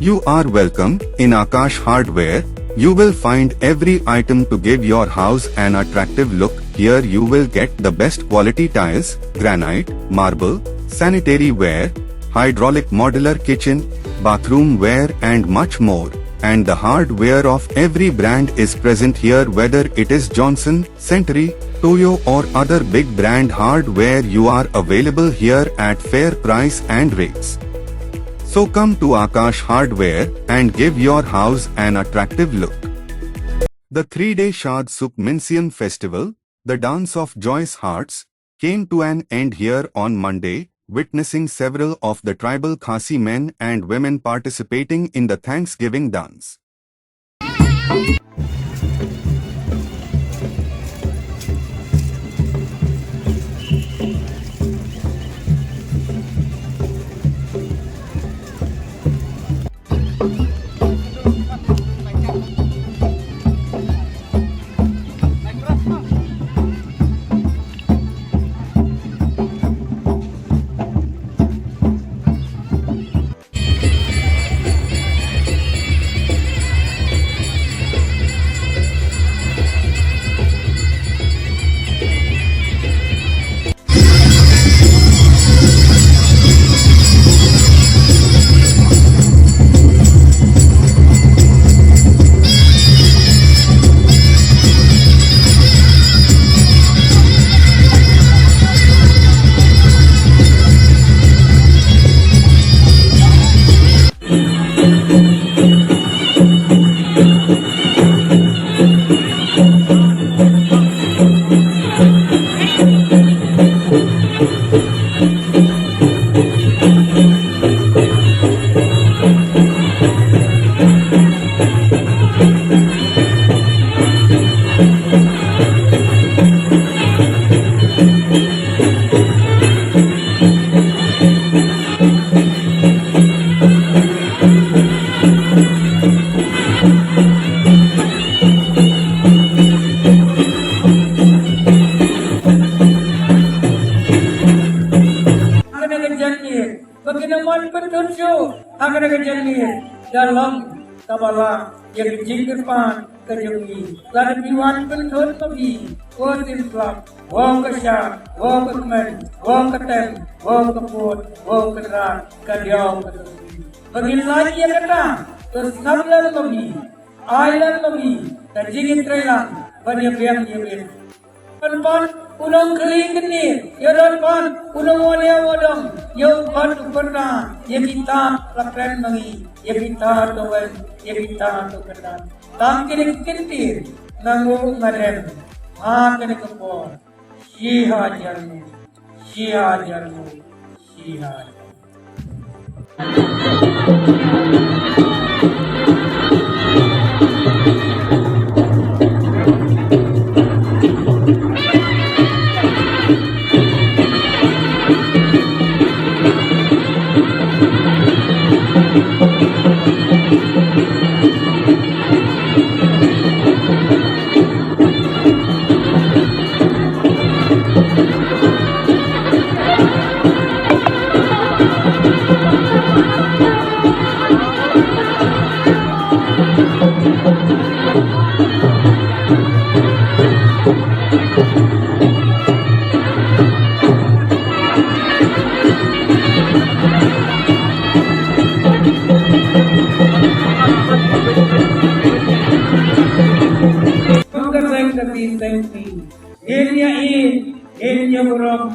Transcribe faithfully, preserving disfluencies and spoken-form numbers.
You are welcome. In Akash Hardware, you will find every item to give your house an attractive look. Here you will get the best quality tiles, granite, marble, sanitary ware, hydraulic modular kitchen, bathroom ware and much more. And the hardware of every brand is present here, whether it is Johnson, Century, Toyo or other big brand hardware, you are available here at fair price and rates. So come to Akash Hardware and give your house an attractive look. The three-day Shad Sukh Minsiang Festival, the dance of joyous hearts, came to an end here on Monday, witnessing several of the tribal Khasi men and women participating in the Thanksgiving dance. Ha kane ka janmiet ba kin ym wan pynthut shuh ha kane ka janmiet, da long kaba lah ïa ka jingkyrpad ka jong ngi. Lada phi wan pynthut ma phi, ko Syiemslap, ko ka Shad, ko ka Kmen, ko ka Tem, ko ka Pud, ko ka Trat, ka Diaw ka Syiemslap, ba ngin lait ïa kata, to sngap lem ma phi, ai lem ma phi ka jingïatreilang ban ïa biang ïa biang. Pynban u nongkylli kynni ïa u don ban u nongwaleh u don, ïa u pat u pynda ïa ki tad la kren ma ngi, ïa ki tad u wen, ïa ki tad u kyndan. Tang kine ki kyntien nga nguh nga dem ha kane ka por. Shi hajar nguh, shi hajar nguh, shi hajar. Ngin ïa ïeit, ngin ïa burom.